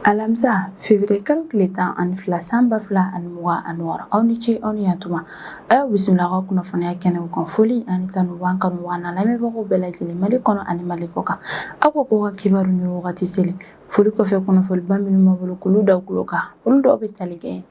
Alamisa février kalo tile 12 san 2026, aw ni ce, aw ni yantuma. A y'aw bisimila aw ka kunnafoniya kɛnɛw kan. Foli ani tanu b'an kanu wa n'a lamɛnbagaw bɛɛ lajɛlen, Mali kɔnɔ ani Mali kɔ kan. Aw ko k'aw ka kibaru ni wagati seli. Foli kɔfɛ, kunnafoniba minnu b'an bolo k'olu da tulo kan, olu dɔw bɛ tali kɛ: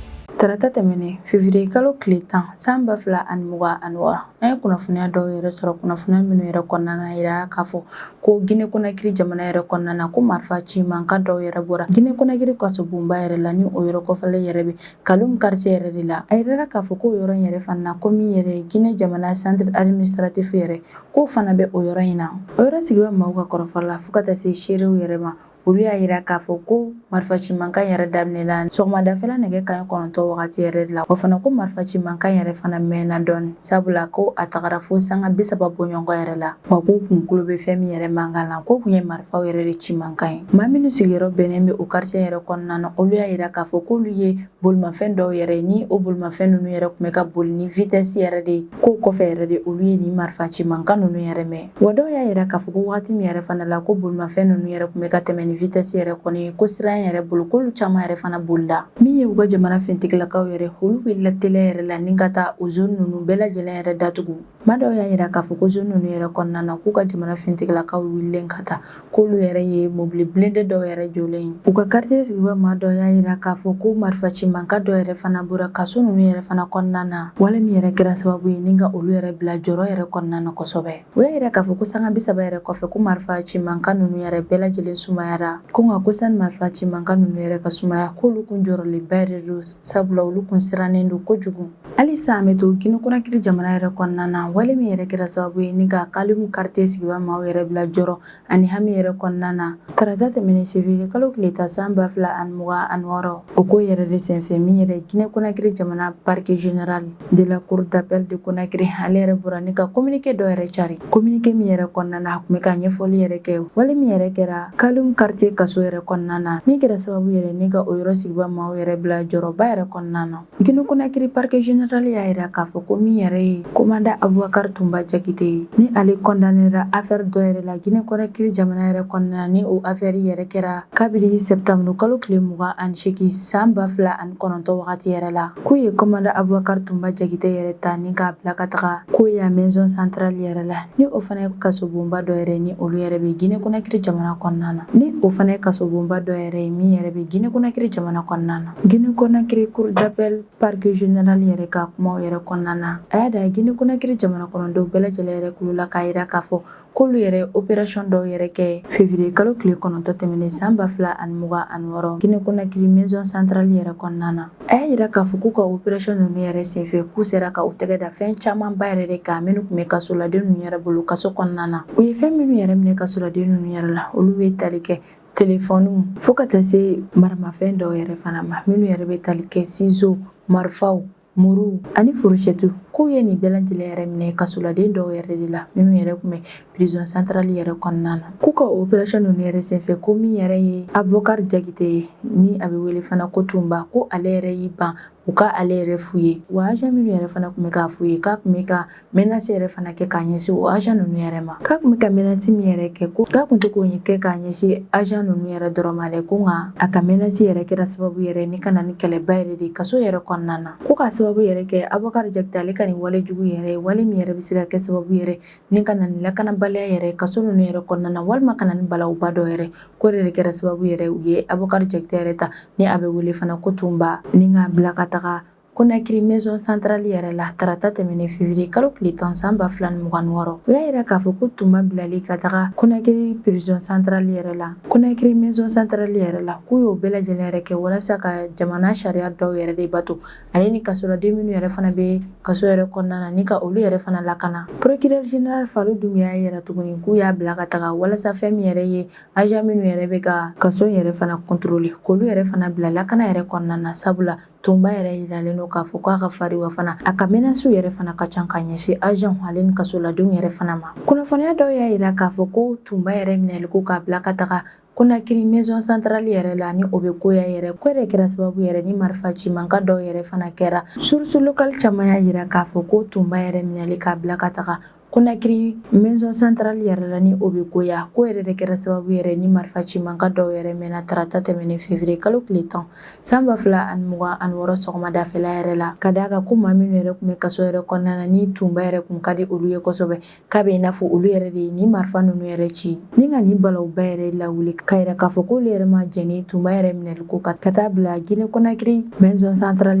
Tarata tɛmɛnen, février kalo tile 10 san 2026, an ye kunnafoniya dɔw yɛrɛ sɔrɔ, kunnafoniya minnu yɛrɛ kɔnɔna na yira k'a fɔ ko Guinée Conakry jamana yɛrɛ kɔnɔna na, ko marifa ci mankan dɔw yɛrɛ bɔra Guinée Conakry kasobonba yɛrɛ la, ni o yɔrɔ kɔfɛlen yɛrɛ bɛ Kaloum quartier yɛrɛ de la. A yirala k'a fɔ ko yɔrɔ in yɛrɛ fana na, ko min yɛrɛ ye Guinée jamana centre administratif yɛrɛ, k'o fana bɛ o yɔrɔ in na. O yɔrɔ sigibaa maaw ka kɔrɔfɔ la, fo ka taa se seerew yɛrɛ ma, olu y'a yira k'a fɔ ko marifa ci mankan yɛrɛ daminɛna sɔgɔmadafɛla nɛgɛ kanɲɛ 9 wagati yɛrɛ de la. O fana ko marifa ci mankan yɛrɛ fana mɛnna dɔɔni, sabula ko a tagara fo sanga 30 bɔɲɔgɔn yɛrɛ la. Wa k'u kun tulo bɛ fɛn min yɛrɛ mankan na, k'o kun ye marifaw yɛrɛ de ci mankan ye. Maa minnu sigiyɔrɔ bɛnnen bɛ o quartier yɛrɛ kɔnɔna na, olu y'a yira k'a fɔ k'olu ye bolimafɛn dɔw yɛrɛ ni o bolimafɛn ninnu yɛrɛ tun bɛ ka boli ni vitesse yɛrɛ de ye, k'o kɔfɛ yɛrɛ de olu ye nin marifa ci mankan ninnu yɛrɛ mɛn. Wa dɔw y'a yira k'a fɔ ko waati min yɛrɛ fana la ko bolimafɛn ninnu yɛrɛ tun bɛ ka tɛmɛ ni vitesse yɛrɛ kɔni ye, ko siran yɛrɛ bolo, k'olu caman yɛrɛ fana bolila. Min ye u ka jamana finitigilakaw yɛrɛ, olu wulila teliya yɛrɛ la ni ka taa o zone ninnu bɛɛ lajɛlen yɛrɛ datugu. Maa dɔw y'a yira k'a fɔ ko zone ninnu yɛrɛ kɔnɔna na, k'u ka jamana finitigilakaw wulilen ka taa, k'olu yɛrɛ ye mobili blindé dɔw yɛrɛ jɔlen ye. U ka quartier sigibaa maa dɔw y'a yira k'a fɔ ko marifa ci mankan dɔ yɛrɛ fana bɔra kaso ninnu yɛrɛ fana kɔnɔna na, wale min yɛrɛ kɛra sababu ye ni ka olu yɛrɛ bila jɔrɔ yɛrɛ kɔnɔna na kosɛbɛ. U y'a yira k'a fɔ ko sanga 30 yɛrɛ kɔfɛ, ko marifa ci mankan ninnu yɛrɛ bɛɛ lajɛlen sumayara. Ko nka ko sani marifa ci mankan ninnu yɛrɛ ka sumaya, k'olu kun jɔrɔlenba yɛrɛ don, sabula olu kun sirannen don kojugu. Halisa an bɛ to Guinée Conakry jamana yɛrɛ kɔnɔna na. Wale min yɛrɛ kɛra sababu ye ni ka Kaloum quartier sigibaa maaw yɛrɛ bila jɔrɔ ani hami yɛrɛ kɔnɔna na tarata tɛmɛnen février kalo tile 10 san 2026, o ko yɛrɛ de senfɛ, min yɛrɛ Guinée Conakry jamana parquet général de la cour d'appel de Conakry, ale yɛrɛ bɔra ni ka communiqué dɔ yɛrɛ cari. Communiqué min yɛrɛ kɔnɔna na, a tun bɛ ka ɲɛfɔli yɛrɛ kɛ wale min yɛrɛ kɛra Kaloum quartier kaso yɛrɛ kɔnɔna na, min kɛra sababu yɛrɛ ni ka o yɔrɔ sigibaa maaw yɛrɛ bila jɔrɔba yɛrɛ kɔnɔna na. Guinée Conakry parquet général y'a yira k'a fɔ ko min yɛrɛ ye commandant Abubakar Toumba Diakité ye, ni ale condamnéra affaire dɔ yɛrɛ la Guinée Conakry jamana yɛrɛ kɔnɔna na, ni o affaire yɛrɛ kɛra kabini septembre kalo tile 28 san 2009 wagati yɛrɛ la, k'u ye commandant Abubakar Toumba Diakité yɛrɛ ta ni k'a bila ka taga Coyah maison centrale yɛrɛ la, ni o fana ye kasobonba dɔ yɛrɛ ni olu yɛrɛ bɛ Guinée Conakry jamana kɔnɔna na, ni o fana ye kasobonba dɔ yɛrɛ ye min yɛrɛ bɛ Guinée Conakry jamana kɔnɔna na. Guinée Conakry cour d'appel parquet général yɛrɛ ka kumaw yɛrɛ kɔnɔna na, a y'a da Guinée Conakry jamana kɔnɔdenw bɛɛ lajɛlen yɛrɛ kulo la k'a yira k'a fɔ k'olu yɛrɛ opération dɔw yɛrɛ kɛ février kalo tile 9 tɛmɛnen san 2026 Guinée Conakry maison centrale yɛrɛ kɔnɔna na. A y'a yira k'a fɔ k'u ka opération ninnu yɛrɛ senfɛ, k'u sera ka u tɛgɛ da fɛn camanba yɛrɛ de kan minnu tun bɛ kasoladen ninnu yɛrɛ bolo kaso kɔnɔna na. U ye fɛn minnu yɛrɛ minɛ kasoladen ninnu yɛrɛ la, olu bɛ tali kɛ telefɔniw, fo ka taa se maramafɛn dɔw yɛrɛ fana ma, minnu yɛrɛ bɛ tali kɛ ciseaux, marifaw, muru ani fourchette. K'u ye nin bɛɛ lajɛlen yɛrɛ minɛ kasoladen dɔw yɛrɛ de la minnu yɛrɛ tun bɛ prison centrale yɛrɛ kɔnɔna na. K'u ka opération ninnu yɛrɛ senfɛ, ko min yɛrɛ ye Abubakar Diakité ye, ni a bɛ wele fana ko Toumba, ko ale yɛrɛ y'i ban u ka ale yɛrɛ fouiller. Wa agent minnu yɛrɛ fana tun bɛ k'a fouiller, k'a tun bɛ ka menace yɛrɛ fana kɛ k'a ɲɛsin o agent ninnu yɛrɛ ma. K'a tun bɛ ka menace min yɛrɛ kɛ, ko k'a tun tɛ k'o kɛ k'a ɲɛsin agent ninnu yɛrɛ dɔrɔn ma dɛ, ko nka a ka menace yɛrɛ kɛra sababu yɛrɛ ni ka na ni kɛlɛba yɛrɛ de kaso yɛrɛ kɔnɔna na. Ko k'a sababu yɛrɛ kɛ Abubakar Diakité ale ka nin wale jugu yɛrɛ ye, wale min yɛrɛ bɛ se ka kɛ sababu yɛrɛ ni ka na ni lakanabaliya yɛrɛ kaso ninnu yɛrɛ kɔnɔna na, walima ka na ni balawuba dɔ yɛrɛ. Ko de kɛra sababu yɛrɛ u ye Abubakar Diakité yɛrɛ ta, ni a bɛ wele fana ko Toumba, ni k'a bila ka taga Conakry maison centrale yɛrɛ la tarata tɛmɛnen février kalo tile 10 san 2026. U y'a yira k'a fɔ ko Toumba bilali ka taga Conakry prison centrale yɛrɛ la, Conakry maison centrale yɛrɛ la, k'u y'o bɛɛ lajɛlen yɛrɛ kɛ walasa ka jamana sariya dɔw yɛrɛ de bato, ale ni kasoladen minnu yɛrɛ fana bɛ kaso yɛrɛ kɔnɔna na, ni ka olu yɛrɛ fana lakana. Procureur général Fallou Doumbia y'a yira tuguni k'u y'a bila ka taga walasa fɛn min yɛrɛ ye agent minnu yɛrɛ bɛ ka kaso yɛrɛ fana contrôler, k'olu yɛrɛ fana bila lakana yɛrɛ kɔnɔna na, sabula Toumba yɛrɛ yiralen don k'a fɔ k'a ka farin, wa fana a ka menaces yɛrɛ fana ka ca ka ɲɛsin agent ale ni kasoladenw yɛrɛ fana ma. Kunnafoniya dɔw y'a yira k'a fɔ ko Toumba yɛrɛ minɛli ko k'a bila ka taga Conakry maison centrale yɛrɛ la, ni o bɛ Coyah yɛrɛ, ko yɛrɛ kɛra sababu yɛrɛ ni marifa ci mankan dɔw yɛrɛ fana kɛra. Source locale caman y'a yira k'a fɔ ko Toumba yɛrɛ minɛli k'a bila ka taga Conakry maison centrale yɛrɛ la, ni o bɛ Koya. Ko yɛrɛ de kɛra sababu yɛrɛ ni marifa ci mankan dɔw yɛrɛ mɛnna tarata tɛmɛnen février kalo tile 10 san 2026 sɔgɔmadafɛla yɛrɛ la, ka d'a kan ko maa minnu yɛrɛ tun bɛ kaso yɛrɛ kɔnɔna na, ni Toumba yɛrɛ kun ka di olu ye kosɛbɛ, k'a bɛ i n'a fɔ olu yɛrɛ de ye ni marifa ninnu yɛrɛ ci ni ka nin balawuba yɛrɛ lawuli, ka yira k'a fɔ k'olu yɛrɛ ma jɛn ni Toumba yɛrɛ minɛli ko ka taa bila Guinée Conakry maison centrale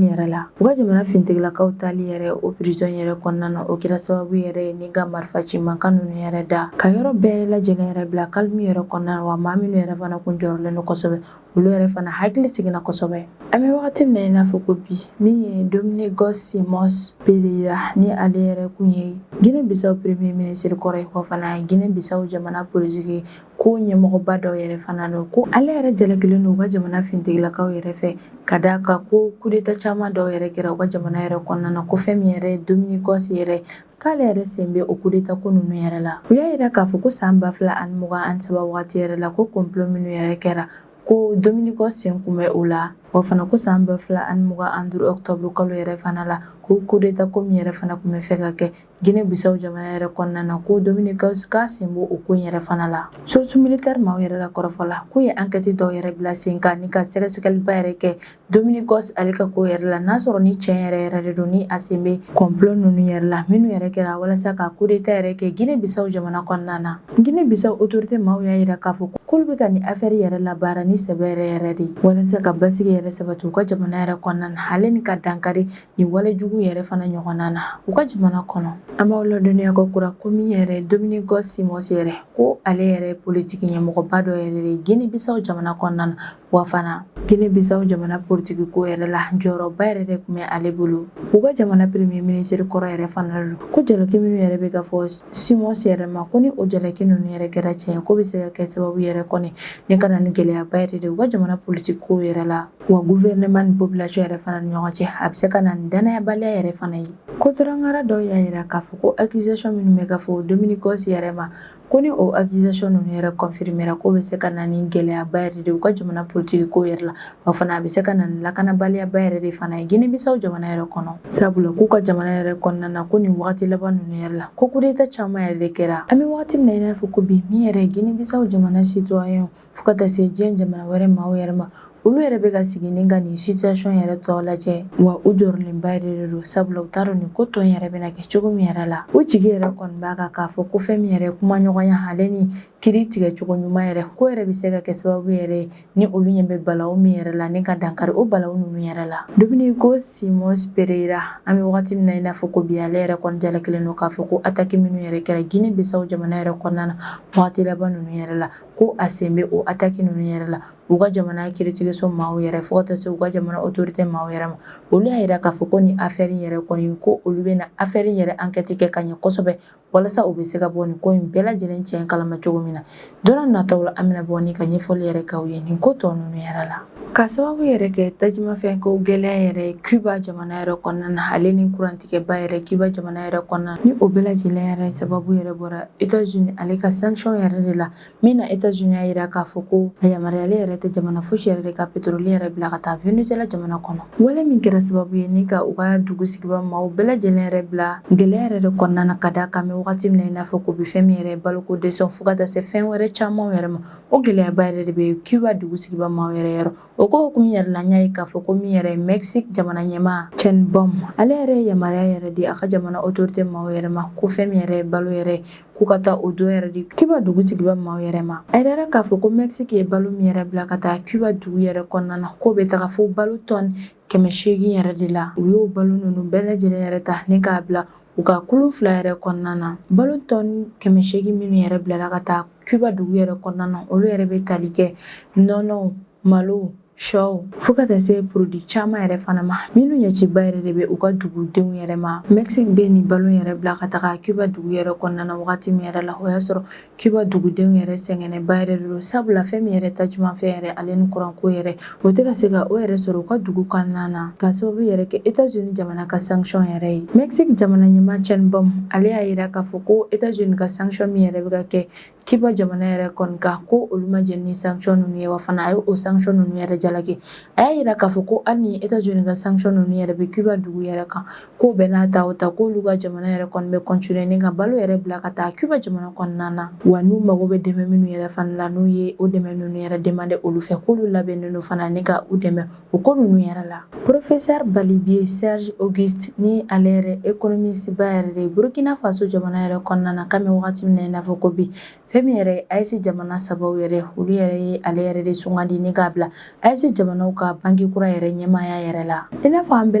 yɛrɛ la. U ka jamana finitigilakaw taali yɛrɛ o prison yɛrɛ kɔnɔna na, o kɛra sababu yɛrɛ ye ni ka marifa ci mankan ninnu yɛrɛ da ka yɔrɔ bɛɛ lajɛlen yɛrɛ bila calme yɛrɛ kɔnɔna na. Wa maa minnu yɛrɛ fana kun jɔrɔlen don kosɛbɛ, olu yɛrɛ fana hakili siginna kosɛbɛ. An bɛ wagati min na i n'a fɔ ko bi, min ye Domingos Simões Pereira, ni ale yɛrɛ kun ye Guinée Bissau premier ministre kɔrɔ ye, wa fana Guinée Bissau jamana politiki ko ɲɛmɔgɔba dɔw yɛrɛ fana don, ko ale yɛrɛ jalakilen don u ka jamana finitigilakaw yɛrɛ fɛ, ka d'a kan ko coup d'état caman dɔw yɛrɛ kɛra u ka jamana yɛrɛ kɔnɔna na, ko fɛn min yɛrɛ ye Domingos yɛrɛ, k'ale yɛrɛ sen bɛ o coup d'état ko ninnu yɛrɛ la. U y'a yira k'a fɔ ko san 2023 wagati yɛrɛ la, ko complot minnu yɛrɛ kɛra, ko Domingos sen kun bɛ o la. Wa fana ko san 2025 octobre kalo yɛrɛ fana la, ko coup d'état ko min yɛrɛ fana kun bɛ fɛ ka kɛ Guinée Bissau jamana yɛrɛ kɔnɔna na, ko Domingos k'a sen b'o o ko yɛrɛ fana la. Source militaire maaw yɛrɛ ka kɔrɔfɔ la, k'u ye enquête dɔw yɛrɛ bila sen kan ni ka sɛgɛsɛgɛliba yɛrɛ kɛ Domingos ale ka ko yɛrɛ la, n'a sɔrɔ ni tiɲɛ yɛrɛ yɛrɛ de don, ni a sen bɛ complot ninnu yɛrɛ la minnu yɛrɛ kɛra walasa ka coup d'état yɛrɛ kɛ Guinée Bissau jamana kɔnɔna na. Guinée Bissau autorité maaw y'a yira k'a fɔ k'olu bɛ ka nin affaire yɛrɛ labaara ni sɛbɛ yɛrɛ yɛrɛ de, walasa ka basigi yɛrɛ sabati u ka jamana yɛrɛ kɔnɔna na, ale ni ka dankari nin wale jugu yɛrɛ fana ɲɔgɔnna na u ka jamana kɔnɔ. An b'aw ladɔnniya ko kura ko min yɛrɛ Domingos Simões yɛrɛ, ko ale yɛrɛ politiki ɲɛmɔgɔba dɔ yɛrɛ de Guinée Bissau jamana kɔnɔna na. Wa fana Guinée Bissau jamana politiki ko yɛrɛ la, jɔyɔrɔba yɛrɛ de tun bɛ ale bolo. U ka jamana premier ministre kɔrɔ yɛrɛ fana don. Ko jalaki minnu yɛrɛ bɛ ka fɔ Simões yɛrɛ ma, ko ni o jalaki ninnu yɛrɛ kɛra tiɲɛ ye, ko bɛ se ka kɛ sababu yɛrɛ kɔni ni ka na ni gɛlɛyaba yɛrɛ de u ka jamana politiki ko yɛrɛ la, wa gouvernement ni population yɛrɛ fana ni ɲɔgɔn cɛ, a bɛ se ka na ni danayabaliya yɛrɛ fana ye. Ko tɔrɔngara dɔw y'a yira k'a fɔ ko accusation minnu bɛ ka fɔ Domingos yɛrɛ ma, ko ni o accusation ninnu yɛrɛ confirmera, ko bɛ se ka na ni gɛlɛyaba yɛrɛ de u ka jamana politiki ko yɛrɛ la. Wa fana a bɛ se ka na ni lakanabaliya yɛrɛ de fana ye Guinée Bissau jamana yɛrɛ kɔnɔ, sabula k'u ka jamana yɛrɛ kɔnɔna na, ko nin wagati laban ninnu yɛrɛ la, ko coup d'état caman yɛrɛ de kɛra. An bɛ wagati min na i n'a fɔ ko bi, min yɛrɛ Guinée Bissau jamana citoyen, fo ka taa se diɲɛ jamana wɛrɛ maaw yɛrɛ ma, olu yɛrɛ bɛ ka sigi ni ka nin situation yɛrɛ tɔ lajɛ. Wa u jɔrɔlenba yɛrɛ de don, sabula u t'a dɔn nin ko tɔ in yɛrɛ bɛna kɛ cogo min yɛrɛ la. U jigi yɛrɛ kɔni b'a kan k'a fɔ ko fɛn min yɛrɛ kumaɲɔgɔnya, ale ni kiiri tigɛcogo ɲuman yɛrɛ, ko yɛrɛ bɛ se ka kɛ sababu yɛrɛ ye ni olu ɲɛ bɛ balawu min yɛrɛ la, ni ka dankari o balawu ninnu yɛrɛ la. Domingos Simões Pereira, an bɛ wagati min na i n'a fɔ ko bi, ale yɛrɛ kɔni jalakilen don k'a fɔ ko attaque minnu yɛrɛ kɛra Guinée Bissau jamana yɛrɛ kɔnɔna na wagati laban ninnu yɛrɛ la, ko a sen bɛ o attaque ninnu yɛrɛ la. U ka jamana kiiritigɛso maaw yɛrɛ, fo ka taa se u ka jamana autorité maaw yɛrɛ ma, olu y'a yira k'a fɔ ko nin affaire yɛrɛ kɔni, ko olu bɛna affaire yɛrɛ enquête kɛ ka ɲɛ kosɛbɛ, walasa u bɛ se ka bɔ nin ko in bɛɛ lajɛlen tiɲɛ kalama cogo min na. Don nataw la, an bɛna bɔ ni ka ɲɛfɔli yɛrɛ k'aw ye nin ko tɔ ninnu yɛrɛ la. Ka sababu yɛrɛ kɛ tajimafɛn ko gɛlɛya yɛrɛ ye Cuba jamana yɛrɛ kɔnɔna na, ale ni kurantigɛba yɛrɛ Cuba jamana yɛrɛ kɔnɔna na, ni o bɛɛ lajɛlen yɛrɛ sababu yɛrɛ bɔra États-Unis ale ka sanction yɛrɛ de la, min na États-Unis y'a yira k'a fɔ ko a yamaruyalen yɛrɛ tɛ jamana fosi yɛrɛ de ka pétrole yɛrɛ bila ka taa Venezuela jamana kɔnɔ. Wale min kɛra sababu ye ni ka u ka dugu sigiba maaw bɛɛ lajɛlen yɛrɛ bila gɛlɛya yɛrɛ de kɔnɔna na, ka d'a kan bɛ wagati min na i n'a fɔ ko bi, fɛn min yɛrɛ baloko dɛsɛ, fo ka taa se fɛn wɛrɛ caman yɛrɛ ma, o gɛlɛyaba yɛrɛ de bɛ Cuba dugu sigiba maaw yɛrɛ yɔrɔ. O ko hukumu yɛrɛ la, n y'a ye k'a fɔ ko min yɛrɛ ye Mexique jamana ɲɛmaa Sheinbaum, ale yɛrɛ ye yamaruya yɛrɛ di a ka jamana autorité maaw yɛrɛ ma, ko fɛn min yɛrɛ ye balo yɛrɛ, k'u ka taa o don yɛrɛ di Cuba dugu sigiba maaw yɛrɛ ma. A yɛrɛ k'a fɔ ko Mexique ye balo min yɛrɛ bila ka taa Cuba dugu yɛrɛ kɔnɔna na, k'o bɛ taga fo balo tɔni 800 yɛrɛ de la. U y'o balo ninnu bɛɛ lajɛlen yɛrɛ ta ni k'a bila u ka kulu fila yɛrɛ kɔnɔna na. Balo tɔni 800 minnu yɛrɛ bilala ka taa Cuba dugu yɛrɛ kɔnɔna na, olu yɛrɛ bɛ tali kɛ nɔnɔw, malo, sɔw, fo ka taa se produit caman yɛrɛ fana ma minnu ɲɛciba yɛrɛ de bɛ u ka dugudenw yɛrɛ ma. Mexique bɛ nin balo yɛrɛ bila ka taga Cuba dugu yɛrɛ kɔnɔna na wagati min yɛrɛ la, o y'a sɔrɔ Cuba dugudenw yɛrɛ sɛgɛnnenba yɛrɛ de don, sabula fɛn min yɛrɛ tajumafɛn yɛrɛ, ale ni kuranko yɛrɛ, o tɛ ka se ka o yɛrɛ sɔrɔ u ka dugu kɔnɔna na, ka sababu yɛrɛ kɛ États-Unis jamana ka sanction yɛrɛ ye. Mexique jamana ɲɛmaa Sheinbaum, ale y'a yira k'a fɔ ko États-Unis ka sanction min yɛrɛ bɛ ka kɛ Cuba jamana yɛrɛ kɔni kan, ko olu ma jɛn ni sanction ninnu ye. Wa fana a ye o sanction ninnu yɛrɛ jalaki. A y'a yira k'a fɔ ko hali ni États-Unis ka sanction ninnu yɛrɛ bɛ Cuba dugu yɛrɛ kan, k'o bɛɛ n'a ta o ta, k'olu ka jamana yɛrɛ kɔni bɛ continuer ni ka balo yɛrɛ bila ka taa Cuba jamana kɔnɔna na. Wa n'u mago bɛ dɛmɛ minnu yɛrɛ fana la, n'u ye o dɛmɛ ninnu yɛrɛ demander olu fɛ, k'olu labɛnnen don fana ni ka u dɛmɛ o ko ninnu yɛrɛ la. Professeur Balibier Serge Auguste, ni ale yɛrɛ économiste ba yɛrɛ de ye Burkina Faso jamana yɛrɛ kɔnɔna na, k'an bɛ wagati min na i n'a fɔ ko bi, fɛn min yɛrɛ AES jamana sabaw yɛrɛ, olu yɛrɛ ye ale yɛrɛ de sugandi ni k'a bila AES jamanaw ka banki kura yɛrɛ ɲɛmaaya yɛrɛ la. I n'a fɔ an bɛɛ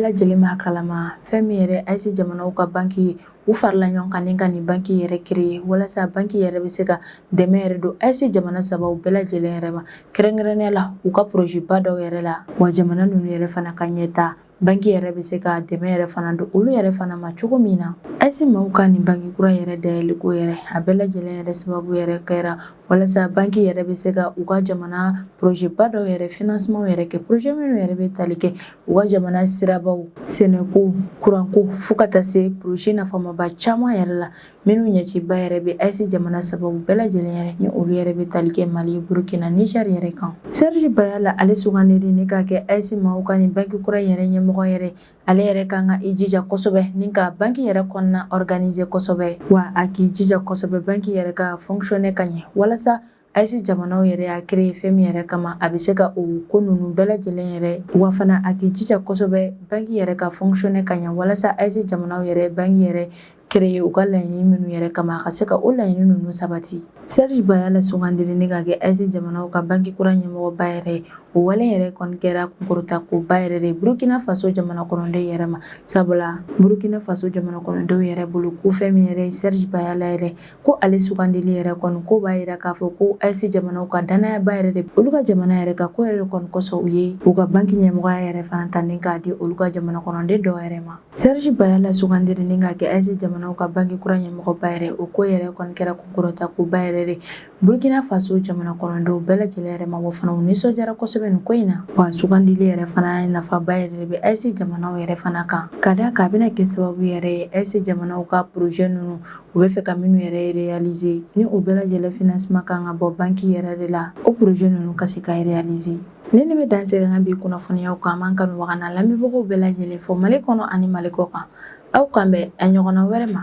lajɛlen b'a kalama, fɛn min yɛrɛ AES jamanaw ka banki ye, u farala ɲɔgɔn kan ni ka nin banki yɛrɛ créer walasa banki yɛrɛ bɛ se ka dɛmɛ yɛrɛ don AES jamana sabaw bɛɛ lajɛlen yɛrɛ ma, kɛrɛnkɛrɛnnenya la u ka projet ba dɔw yɛrɛ la. Wa jamana ninnu yɛrɛ fana ka ɲɛta, banki yɛrɛ bɛ se ka dɛmɛ yɛrɛ fana don olu yɛrɛ fana ma cogo min na. AES maaw ka nin banki kura yɛrɛ dayɛlɛ ko yɛrɛ, a bɛɛ lajɛlen yɛrɛ sababu yɛrɛ kɛra walasa banki yɛrɛ bɛ se ka u ka jamana projet ba dɔw yɛrɛ financement yɛrɛ kɛ, projet minnu yɛrɛ bɛ tali kɛ u ka jamana sirabaw, sɛnɛko, kuranko, fo ka taa se projet nafamaba caman yɛrɛ la, minnu ɲɛciba yɛrɛ bɛ AES jamana sabaw bɛɛ lajɛlen yɛrɛ, ni olu yɛrɛ bɛ tali kɛ Mali, Burukina, Niger yɛrɛ kan. Serge Bayala, ale sugandili ni ka kɛ AES maaw ka nin banki kura yɛrɛ ɲɛmɔgɔ yɛrɛ, ale yɛrɛ kan ka i jija kosɛbɛ ni ka banki yɛrɛ kɔnɔna organiser kosɛbɛ. Wa a k'i jija kosɛbɛ banki yɛrɛ ka fonctionner ka ɲɛ, walasa AES jamanaw yɛrɛ y'a créer fɛn min yɛrɛ kama, a bɛ se ka o ko ninnu bɛɛ lajɛlen yɛrɛ. Wa fana a k'i jija kosɛbɛ banki yɛrɛ ka fonctionner ka ɲɛ, walasa AES jamanaw yɛrɛ banki yɛrɛ créer u ka laɲini minnu yɛrɛ kama, a ka se ka o laɲini ninnu sabati. Serge Bayala sugandili ni ka kɛ AES jamanaw ka banki kura ɲɛmɔgɔba yɛrɛ ye, o wale yɛrɛ kɔni kɛra kunkɔrɔta koba yɛrɛ de ye Burukina Faso jamana kɔnɔdenw yɛrɛ ma, sabula Burukina Faso jamana kɔnɔdenw yɛrɛ bolo ko fɛn min yɛrɛ ye Serge Bayala yɛrɛ, ko ale sugandili yɛrɛ kɔni, ko b'a yira k'a fɔ ko AES jamanaw ka danayaba yɛrɛ de olu ka jamana yɛrɛ ka ko yɛrɛ kɔni kosɔn, u ye u ka banki ɲɛmɔgɔya yɛrɛ fana ta ni k'a di olu ka jamana kɔnɔden dɔw yɛrɛ ma. Serge Bayala sugandili ni ka kɛ AES jamanaw ka banki kura ɲɛmɔgɔba yɛrɛ, o ko yɛrɛ kɔni kɛra kunkɔrɔta koba yɛrɛ de Burkina Faso jamana kɔnɔdenw bɛɛ lajɛlen yɛrɛ ma. Wa fana u nisɔndiyara kosɛbɛ nin ko in na. Wa sugandili yɛrɛ fana nafaba yɛrɛ de bɛ AES jamanaw yɛrɛ fana kan, ka d'a kan a bɛna kɛ sababu yɛrɛ ye AES jamanaw ka projet ninnu, u bɛ fɛ ka minnu yɛrɛ réaliser, ni o bɛɛ lajɛlen financement kan ka bɔ banki yɛrɛ de la, o projet ninnu ka se ka réaliser. Ni bɛ dan sigi an ka bi kunnafoniyaw kan. An b'an kanubaga n'an lamɛnbagaw bɛɛ lajɛlen fo Mali kɔnɔ ani Mali kɔ kan. Aw k'an bɛn a ɲɔgɔnna wɛrɛ ma.